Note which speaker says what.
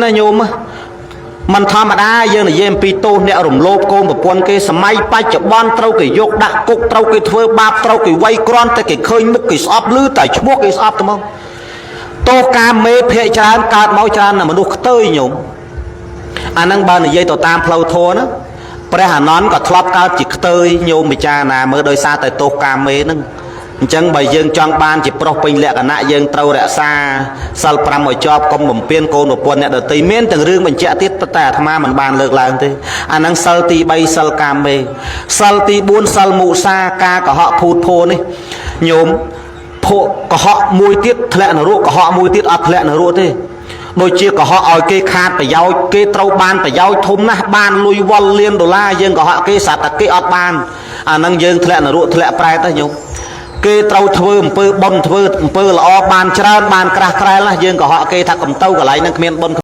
Speaker 1: ណាញោមមិនធម្មតាយើងនិយាយអំពីទោសអ្នករំលោភកូនប្រពន្ធគេសម័យបច្ចុប្បន្នត្រូវគេយកដាក់គុកត្រូវគេធ្វើបាបត្រូវគេវាយគ្រាន់តែគេឃើញមុខគេស្អប់ឬតែឈ្មោះគេស្អប់ទៅមកទោសកាមេភាកច្រើនកើតមកច្រើនណាស់មនុស្សខ្ទើយញោមអាហ្នឹងបើនិយាយទៅតាមផ្លូវធម៌ណាព្រះអានន្ទក៏ធ្លាប់កើតជាខ្ទើយញោមពិចារណាមើលដោយសារតែទោសកាមេហ្នឹងអញ្ចឹងបើយើងចង់បានជាប្រុសពេញលក្ខណៈយើងត្រូវរក្សាសិល5ឲ្យជាប់កុំបំពេញកូនប្រពន្ធអ្នកដទៃមានទាំងរឿងបញ្ជាក់ទៀតប៉ុន្តែអាត្មាមិនបានលើកឡើងទេអាហ្នឹងសិលទី3សិលកាមេសិលទី4សិលមុសាការកុហកភូតភោនេះញោមភក់កុហកមួយទៀតធ្លាក់នរកកុហកមួយទៀតអត់ធ្លាក់នរកទេដូចជាកុហកឲ្យគេខាតប្រយោជន៍គេត្រូវបានប្រយោជន៍ធំណាស់បានលុយវល់លានដុល្លារយើងកុហកគេស្រាប់តែគេអត់បានអាហ្នឹងយើងធ្លាក់នរកធ្លាក់ប្រែតទៅញោមគេត្រូវធ្វើអំពើបុណ្យធ្វើអំពើល្អបានច្រើនបានក្រាស់ក្រែលណាស់យើងកុហកគេថាកំទៅកន្លែងហ្នឹងគ្មានបុណ្យ។